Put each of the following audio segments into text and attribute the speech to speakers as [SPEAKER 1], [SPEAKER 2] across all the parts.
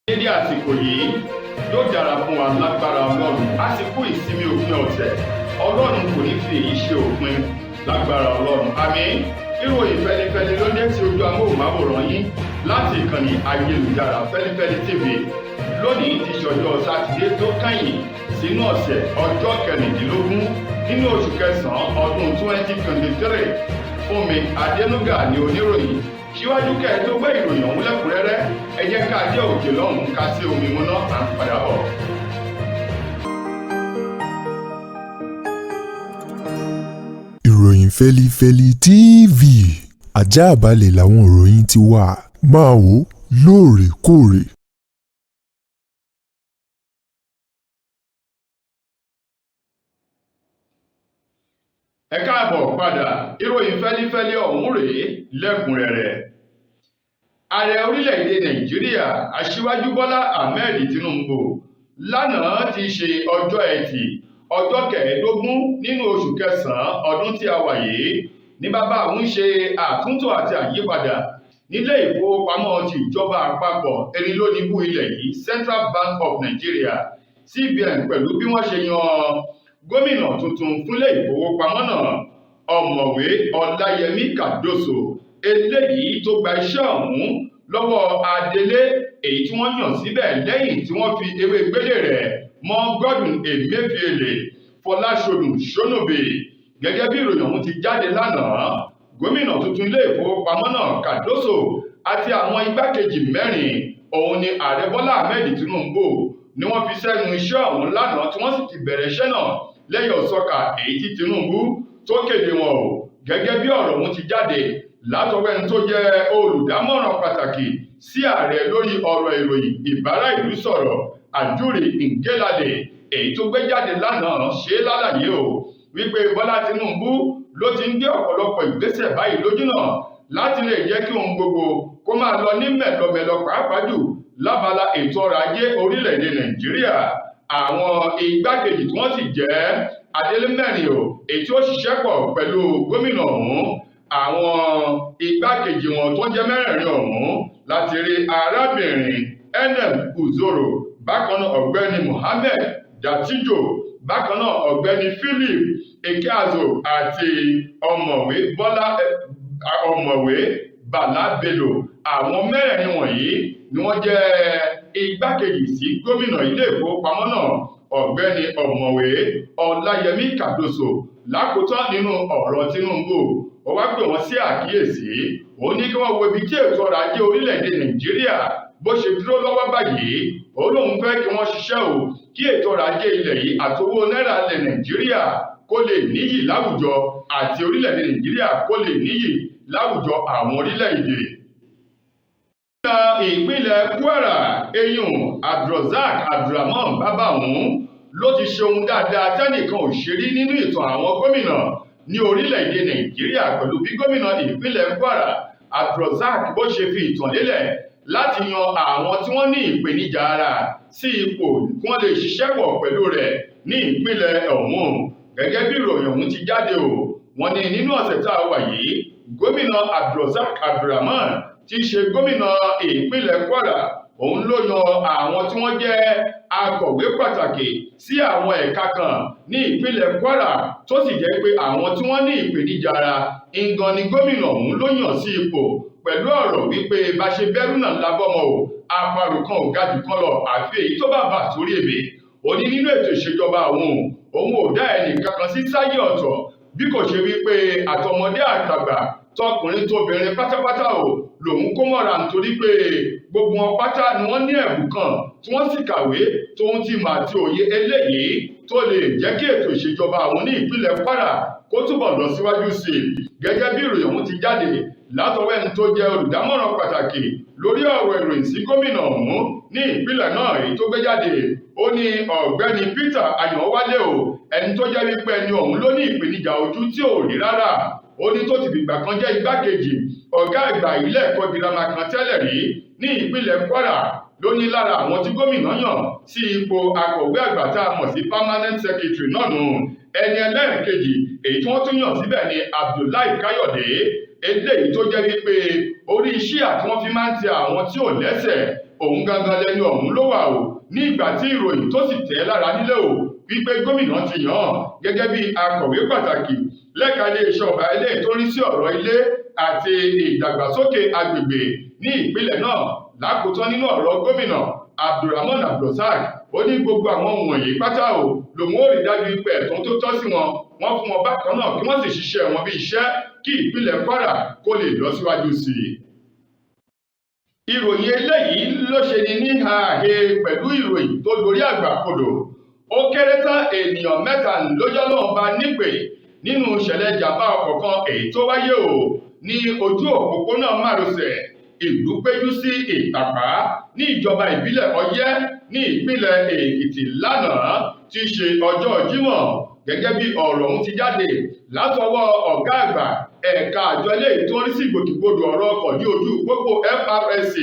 [SPEAKER 1] Dédé àsìkò yìí, yóò dára fún wa lágbára Ọlọ́run. Àsìkò ìsinmi òpin ọ̀sẹ̀, Ọlọ́run kò ní fi èyí ṣe òpin lágbára Ọlọ́run. Àmín. Ìròyìn fẹlifẹli ló dé sí ojú amóhùnmáwòrán yín láti ìkànnì ayélujára Fẹlifẹli TV. Lónìí ti ṣọjọ́ Sátidé tó kẹ́yìn sínú ọ̀sẹ̀, ọjọ́ 16 nínú oṣù kẹsàn-án ọdún 2023. Fúnmi Adénúgà ní oníròyìn. Síwájú kẹ́ ẹ tó gbé ìròyìn ọ̀hún lẹ́kùnrẹ́rẹ́, ẹ jẹ́ ká dé òkè lọ́hùn-ún, ká sí omi múná, à ń padà bọ̀.
[SPEAKER 2] Ìròyìn Fẹ́lifẹ́li TV, àjààbálẹ̀ làwọn ìròyìn ti wà, máa wò ó lóòrèkóòrè.
[SPEAKER 1] Ẹ káàbọ̀ padà. Ìròyìn fẹ́lifẹ́li ọ̀hún rèé lẹ́kùnrẹ́rẹ́. Ààrẹ orílẹ̀-èdè Nàìjíríà, Aṣíwájú Bọ́lá Ahmed Tinubu, lánàá ti ṣe ọjọ́ Ẹtì, ọjọ́ 15 nínú oṣù kẹsàn-án ọdún tí a wà yìí, ní bàbá òun ṣe àtúntò àti àyípadà nílé ìfowópamọ́ ti ìjọba àpapọ̀ erinlónìbù ilẹ̀ yìí, Central Bank of Nigeria, CBN, pẹ̀lú bí wọ́n ṣe yan gómìnà tuntun fúnlé ìfowópamọ́ náà, Ọ̀mọ̀wé Ọláyẹmí Kàdóso, eléyìí tó gba iṣẹ́ ọ̀hún lọ́wọ́ adelé èyí tí wọ́n yàn síbẹ̀ lẹ́yìn tí wọ́n fi ewé gbélé rẹ̀ mọ́ Godwin Emefiele Fọláṣọdùn Ṣónóbì. Gẹ́gẹ́ bí ìròyìn ọ̀hún ti jáde lánàá, gómìnà tuntun ilé ìfowópamọ́ náà, Kàdóso, àti àwọn igbákejì mẹ́rin òun ni ààrẹ Bọ́lá Ahmed Tinubu ni wọ́n fi sẹ́nu iṣẹ́ ọ̀hún lánàá, tí wọ́n sì ti bẹ̀rẹ̀ iṣẹ́ náà lẹ́yìn ọ̀sọ́kà èyí tí Tinubu tó kéde wọn o. Gẹ́gẹ́ bí ọ̀rọ̀ ọ̀hún ti jáde látọwọ́ ẹni tó jẹ́ olùdámọ̀ràn pàtàkì sí ààrẹ lórí ọ̀rọ̀ ìròyìn ìbára ìlú sọ̀rọ̀, Àjúrì Ngelale, èyí tó gbé jáde lánàá, ṣe é lálàyé o wípé Bọ́lá Tinubu ló ti ń gbé ọ̀pọ̀lọpọ̀ ìgbésẹ̀ báyìí lójúnà láti lè jẹ́ kí ohun gbogbo kó máa lọ ní mẹ̀lọmẹ̀lọ, pàápàá jù lábala ètò ọrọ̀ ajé orílẹ̀-èdè Nàìjíríà. Àwọn igbákejì tí wọ́n sì jẹ́ adélé mẹ́rin o, èyí tí ó ṣiṣẹ́ pọ̀ pẹ̀lú gómìnà ọ̀hún, àwọn igbákejì wọn tó jẹ́ mẹ́rẹ̀ẹ̀rin ọ̀hún láti rí arábìnrin Enem Uzoro, bákan náà ọ̀gbẹ́ni Mohammed Dattijo, bákan náà ọ̀gbẹ́ni Philip Ekeazo àti ọ̀mọ̀wé Bọ́lá ọ̀mọ̀wé Bala Bello. Àwọn mẹ́rẹ̀ẹ̀rin wọ̀nyí ni wọ́n jẹ́ igbákejì sí gómìnà ilé ìfowópamọ́ náà, ọ̀gbẹ́ni ọ̀mọ̀wé Ọláyẹmí Kàdóso. Lákòótán nínú ọ̀rọ̀ Tinubu, ó wá pè wọ́n sí àkíyèsí. Ó ní kí wọ́n wo ibi tí ètò ọrọ̀ ajé orílẹ̀-èdè Nàìjíríà bó ṣe dúró lọ́wọ́ báyìí. Ó lóun fẹ́ kí wọ́n ṣiṣẹ́ o, kí ètò ọrọ̀ ajé ilẹ̀ yìí àti owó náírà ilẹ̀ Nàìjíríà kó lè níyì láwùjọ, àti orílẹ̀-èdè Nàìjíríà kó lè níyì láwùjọ àwọn orílẹ̀-èdè. Ìpínlẹ̀ Kwara, eyín Abdulrasaq Abdulrahman Bàbáhùn, ló ti ṣe ohun dáadáa tẹ́nìkan ò ṣe rí nínú ìtàn àwọn gómìnà ní orílẹ̀-èdè Nàìjíríà, pẹ̀lú bí gómìnà ìpínlẹ̀ Kwara Abdulrasaq bó ṣe fi ìtàn lélẹ̀ láti yan àwọn tí wọ́n ní ìpèníjà ara sí ipò kí wọ́n lè ṣiṣẹ́ pọ̀ pẹ̀lú rẹ̀ ní ìpínlẹ̀ ọ̀hún. Gẹ́gẹ́ bí ìròyìn ọ̀hún ti jáde o, wọ́n ní nínú ọ̀sẹ̀ tá a wà yìí, gómìnà Abdulrasaq Abdulrahman tí í ṣe gómìnà ìpínlẹ̀ Kwara, òun ló yan àwọn tí wọ́n jẹ́ akọ̀wé pàtàkì sí àwọn ẹ̀ka kan ní ìpínlẹ̀ Kwara, tó sì jẹ́ pé àwọn tí wọ́n ní ìpèníjà ara ìgan ni gómìnà ọ̀hún ló yàn sí ipò, pẹ̀lú ọ̀rọ̀ wípé bá ṣe bẹ́rù náà lábọ́mọ o, àparò kan ò ga jù kan lọ, àfi èyí tó bá bà sórí ebè. Ó ní nínú ètò ìṣèjọba òun, òun ò dá ẹnì kankan sí sáyé ọ̀tọ̀, bí kò ṣe wípé àtọmọdé àtàgbà, tọkùnrin tóbìnrin pátápátá o lòun kó mọ́ra, nítorí pé gbogbo wọn pátá ni wọ́n ní ẹ̀bùn kan tí wọ́n sì kàwé tóun ti mà àti òye eléyìí tó lè jẹ́ kí ètò ìṣèjọba àwọn ní ìpínlẹ̀ Kwara kó túbọ̀ lọ síwájú sí i. Gẹ́gẹ́ bí ìròyìn ọ̀hún ti jáde látọwọ́ ẹni tó jẹ́ olùdámọ̀ràn pàtàkì lórí ọ̀rọ̀ ìròyìn sí gómìnà ọ̀hún ní ìpínlẹ̀ náà, èyí tó gbé jáde, ó ní ọ̀gbẹ́ni Peter Ayọ̀wálé o, ẹni tó jẹ́ wípé ẹni ọ̀hún ló ní ìpèníjà ojú tí ò rí rárá, ó ní tó ti fìgbà kan jẹ́ igbákejì ọ̀gá àgbà ilé ẹ̀kọ́ girama kan tẹ́lẹ̀ rí ní ìpínlẹ̀ Kwara, ló ní lára àwọn tí gómìnà yàn sí ipò akọ̀wé àgbà tá a mọ̀ sí permanent secretary náà nù. Ẹni ẹlẹ́ẹ̀kejì èyí tí wọ́n tún yàn síbẹ̀ ni Abdullahi Káyọ̀dé, eléyìí tó jẹ́ wípé orí iṣẹ́ àti wọ́n fi máa ń tẹ àwọn tí ò lẹ́sẹ̀ Òun gangan lẹni ọ̀hún ló wà o, ní ìgbà tí ìròyìn tó sì tẹ̀ lára nílé o wípé gómìnà ti yàn án gẹ́gẹ́ bí akọ̀wé pàtàkì lẹ́ka iléeṣẹ́ ọba ilé tó ń rí sí ọ̀rọ̀ ilé àti ìdàgbàsókè agbègbè ní ìpínlẹ̀ náà. Lákòótán nínú ọ̀rọ̀ gómìnà Abdulrahman Abdulrasaq, ó ní gbogbo àwọn wọ̀nyí pátá o lòun ó rí dájú pé ẹ̀tọ́ tó tọ́ sí wọn wọ́n fún wọn bákan náà, kí wọ́n sì ṣiṣẹ́ wọn bí iṣẹ́ kí ìpínlẹ̀ Kwara kó lè lọ síwájú sí i. Ìròyìn eléyìí ló ṣe ni ní ààyè pẹ̀lú ìròyìn tó dorí àgbà kodò. Ó kéré tán ènìyàn 3 lójọ́ lọ́wọ́ bá nípè nínú ìṣẹ̀lẹ̀ ìjàmbá ọkọ̀ kan èyí tó wáyé o ní ojú òpópónà márosẹ̀ ìlú péjú sí Ìtàpá ní ìjọba ìbílẹ̀ Ọ̀yẹ́ ní ìpínlẹ̀ Èkìtì lánàá tí í ṣe ọjọ́ Jímọ̀. Gẹ́gẹ́ bí ọ̀rọ̀ ọ̀hún ti jáde látọwọ́ ọ̀gá àgbà ẹ̀ka àjọ eléyìí tó ń rí sí ìgbòkègbodò ọ̀rọ̀ ọkọ̀ ní ojú pópó FRSC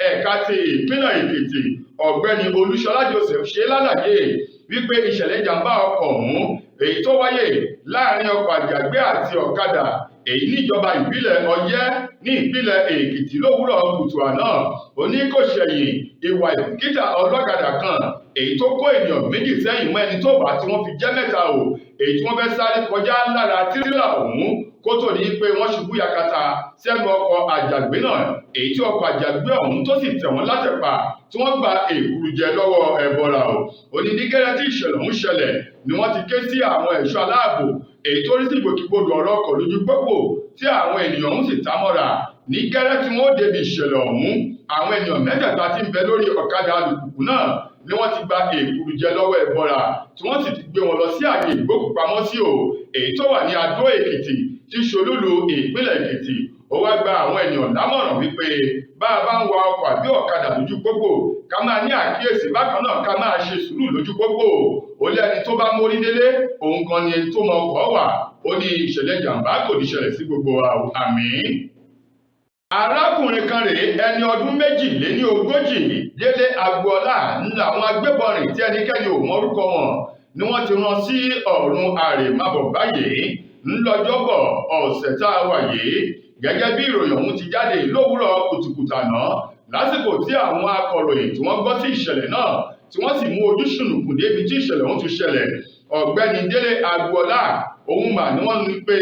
[SPEAKER 1] ẹ̀ka ti ìpínlẹ̀ Èkìtì, ọ̀gbẹ́ni Olúṣọlá Joseph ṣe lálàyé wípé ìṣẹ̀lẹ̀ ìjàmbá ọkọ̀ ọ̀hún èyí tó wáyé láàrin ọkọ̀ àjàgbé àti ọ̀kadà èyí níjọba ìbílẹ̀ Ọ̀yẹ́ ní ìpínlẹ̀ Èkìtì lówùúrọ̀ kùtù àná. Ó ní kò ṣẹ̀yìn ìwà ìbìkítà ọlọ́kadà kan èyí tó kó ènìyàn 2 sẹ́yìn mọ́ ẹni tó bá tí wọ́n fi jẹ́ 3 o, èyí tí wọ́n fẹ́ sáré kọjá lára tírélà ọ̀hún kó tó ní pé wọ́n ṣubú yakata sẹ́nu ọkọ̀ àjàgbé náà, èyí tí ọkọ̀ àjàgbé ọ̀hún tó sì tẹ̀ wọ́n látẹ̀pà tí wọ́n gba èkuru jẹ lọ́wọ́ ẹbọra o. Ó ní ní gẹ́rẹ́ tí ìṣẹ̀lẹ̀ ọ̀hún ṣẹlẹ̀ ni wọ́n ti ké sí àwọn ẹ̀ṣọ́ aláàbò èyí tó rí sí ìgbòkègbodò ọ̀rọ̀ ọkọ̀ lójú pópó tí àwọn ènìyàn ọ̀hún sì ta mọ́ra. Ní gẹ́rẹ́ tí wọ́n débi ìṣẹ̀lẹ̀ ọ̀hún, àwọn ènìyàn 3 tí ń bẹ lórí ọ̀kadà alùpùpù náà ni wọ́n ti gba èkuru jẹ lọ́wọ́ ẹbọra tí wọ́n sì ti gbé wọn lọ sí àyè ìgbókùpamọ́sí o èyí tó wà ní Adó Èkìtì tí ṣolúlu ìpínlẹ̀ Èkìtì. Ó wá gba àwọn ènìyàn lámọ̀ràn wípé bá a bá ń wa ọkọ̀ àbí ọ̀kadà lójú pópó ká máa ní àkíyèsí, bákan náà ká máa ṣe sùúrù lójú pópó. Ó lẹ́ni tó bá mórí délé òun gan ni ẹni tó mọ ọkọ̀ wà. Ó ní ìṣẹ̀lẹ̀ ìjàmbá kò ní ṣẹlẹ̀ sí gbogbo wa o. Àmín. Arákùnrin kan rèé ẹni ọdún 42 Délé Agboola ń làwọn agbébọnrin tí ẹnikẹ́ni ò mọrúkọ wọn ni wọ́n ti rán sí ọ̀run àrèmábọ̀ báyìí ńlọ́jọ́bọ̀ ọ̀sẹ̀ tá a wà yìí. Gẹ́gẹ́ bí ìròyìn ọ̀hún ti jáde lówùúrọ̀ kùtùkùtù àná lásìkò tí àwọn akọ̀ròyìn tí wọ́n gbọ́ sí ìṣẹ̀lẹ̀ náà tí wọ́n sì mú ojú ṣùnùkùn débi tí ìṣẹ̀lẹ̀ ọ̀hún ti ṣẹlẹ̀. Ọ̀gbẹ́ni Délé Agboola òun mà ní wọ́n ní pé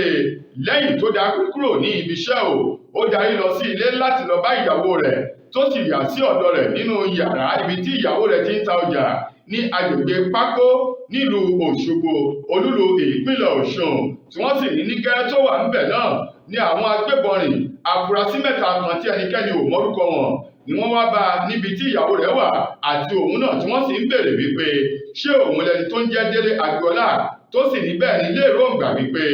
[SPEAKER 1] lẹ́yìn tó darí kúrò ní ibi iṣẹ́ o, ó darí lọ sí ilé láti lọ bá ìyàwó rẹ̀ tó sì yà sí ọ̀dọ̀ rẹ̀ nínú yàrá ibi tí ìyàwó rẹ̀ ti ń ta ọjà ní agbègbè Pákó nílùú Òṣogbo, olúlu ìpínlẹ̀ Ọ̀ṣun, tí wọ́n sì ní ní gẹ́rẹ́ tó wà níbẹ̀ náà ní àwọn agbébọnrin afurasí 3 kan tí ẹnikẹ́ni ò mọrúkọ wọn ni wọ́n wá bá a níbi tí ìyàwó rẹ̀ wà àti òun náà, tí wọ́n sì ń béèrè wípé ṣé òun lẹni tó ń jẹ́ Délé Agboola, tó sì ní bẹ́ẹ̀ ní lérògbà wípé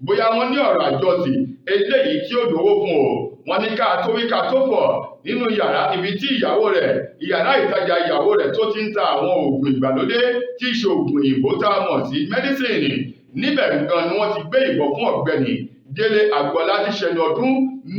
[SPEAKER 1] bóyá wọ́n ní ọ̀rọ̀ àjọsìn eléyìí tí ó dòwó fún o. Wọ́n ní ká tó wí ká tó fọ̀ nínú yàrá ibi tí ìyàwó rẹ̀, ìyàrá ìtajà ìyàwó rẹ̀ tó ti ń ta àwọn oògùn ìgbàlódé tí í ṣe oògùn òyìnbó tá a mọ̀ sí mẹ́dísìnì, níbẹ̀ gan ni wọ́n ti gbé ìbọn fún ọ̀gbẹ́ni Délé Agboola tí ṣẹni ọdún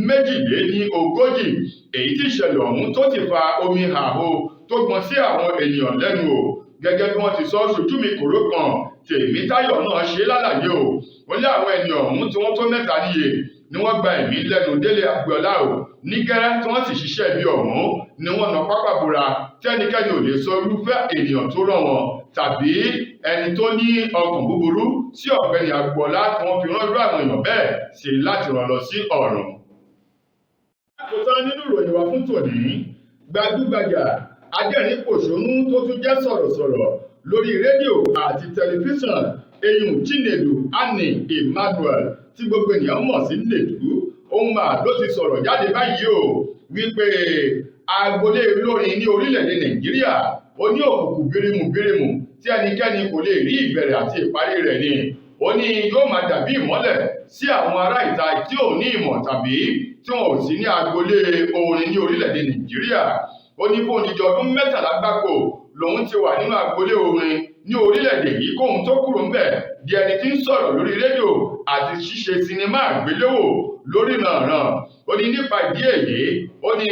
[SPEAKER 1] 42, èyí tí ìṣẹ̀lẹ̀ ọ̀hún tó ti fa omi hàhó tó gbọn sí àwọn ènìyàn lẹ́nu o. Gẹ́gẹ́ bí wọ́n ti sọ, ṣojú mi kòró kan Tèmítáyọ̀ náà ṣe lálàyé o. Ó lé àwọn ènìyàn ọ̀hún tí wọ́n tó 3 níye ni wọ́n gba ẹ̀mí lẹ́nu Délé Agboola o. Ní gẹ́rẹ́ tí wọ́n sì ṣiṣẹ́ ibi ọ̀hún ni wọ́n na pápá bora tí ẹnikẹ́ni ò lè sọ irúfẹ́ ènìyàn tó rọ̀ wọ́n tàbí ẹni tó ní ọkàn búburú sí ọ̀gbẹ́ni Agboola tí wọ́n fi rán irú àwọn èèyàn bẹ́ẹ̀ sí láti rán lọ sí ọ̀run. Lákòótán nínú ìròyìn wa fún tòní, gbajúgbajà adẹ́rìn-pòṣónú tó tún jẹ́ sọ̀rọ̀sọ̀rọ̀ lórí rédíò àti tẹlifíṣàn eyín Chinedu Ani Emmanuel tí gbogbo ènìyàn mọ̀ sí Nedu, òun mà ló ti sọ̀rọ̀ jáde báyìí o wípé agboolé olórin ní orílẹ̀-èdè Nàìjíríà ó ní òkùnkùn bírímù bírímù tí ẹnikẹ́ni kò lè rí ìbẹ̀rẹ̀ àti ìparí rẹ̀ ni. Ó ní yóò máa dàbí ìmọ́lẹ̀ sí àwọn ará ìta tí ò ní ìmọ̀ tàbí tí wọn ò sí ní agboolé orin ní orílẹ̀-èdè Nàìjíríà. Ó ní fún odidi ọdún 13 gbáko lòun ti wà nínú agboolé orin ní orílẹ̀-èdè yìí kóhun tó kúrò ńbẹ̀ di ẹni tí ń sọ̀rọ̀ lórí rédíò àti ṣíṣe sinimá àgbéléwò lórí nàràn. Ó ní nípa ìdí èyí, ó ní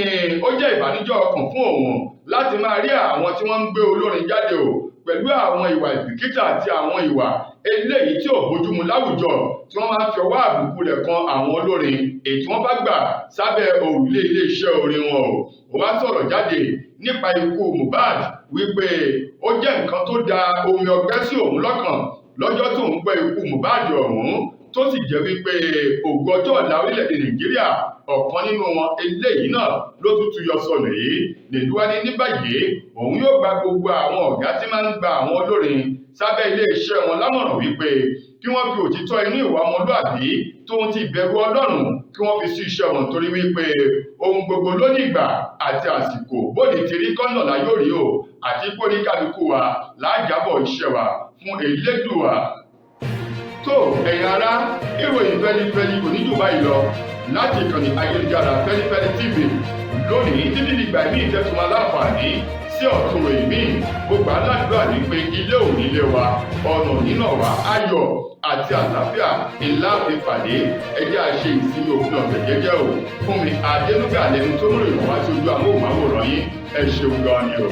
[SPEAKER 1] ó jẹ́ ìbànújẹ́ ọkàn fún òun láti máa rí àwọn tí wọ́n ń gbé olórin jáde o Pẹ̀lú àwọn ìwà ìbìkítà àti àwọn ìwà eléyìí tí ò bójúmu láwùjọ tí wọ́n máa ń fi ọwọ́ àbùkù rẹ̀ kan àwọn olórin èyí tí wọ́n bá gbà sábẹ́ òrùlé iléeṣẹ́ orin wọn o. Ó wá sọ̀rọ̀ jáde nípa ikú Mohbad wípé ó jẹ́ nǹkan tó da omi ọgbẹ́ sí òun lọ́kàn lọ́jọ́ tó ń gbọ́ ikú Mohbad ọ̀hún, tó sì jẹ́ wípé ògo ọjọ́ ọ̀la orílẹ̀-èdè Nàìjíríà, ọ̀kan nínú wọn eléyìí náà ló tún yọ sọnù yìí. Nèdúwá ní ní báyìí òun yóò gba gbogbo àwọn ọ̀gá tí máa ń gba àwọn olórin sábẹ́ iléeṣẹ́ wọn lámọ̀ràn wípé kí wọ́n fi òtítọ́ inú, ìwà ọmọlúàbí tó ń ti ìbẹ̀rù Ọlọ́run, kí wọ́n fi sí iṣẹ́ wọn, torí wípé ohun gbogbo ló ní ìgbà àti àsìkò. Bóde ti rí kọ́nà láyò rí o, àti pé oníkálukú wa lájábọ̀ iṣẹ́ wa fún Elédùà. Tó, ẹ̀yin ará, ìròyìn fẹ́lifẹ́li kò ní jù báyìí lọ láti ìkànnì ayélujára Fẹ́lifẹ́li TV lónìí. Títí dìgbà míì tẹ́tùmọ̀ aláǹfààní sí ọ̀tún ròyìn míì, gbogbo aládùúgbò ní pé ilé ò nílé wa, ọ̀nà nínà wa, ayọ̀ àti àlàáfíà ńlá fi pàdé. Ẹjẹ́ àṣe ìsinmi òpin ọ̀sẹ̀ jẹ́jẹ́ o. Fún mi Adénúgà lẹnu tó mú ìrìn wá sí ojú amóhùnmáwòrán yín. Ẹ ṣeun gan ni o.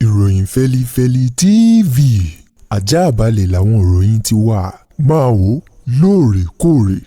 [SPEAKER 2] Ìròyìn Fẹ́lifẹ́li TV, ajáàbalẹ̀ làwọn ìròyìn ti wà. Máa wò lóòrèkóòrè.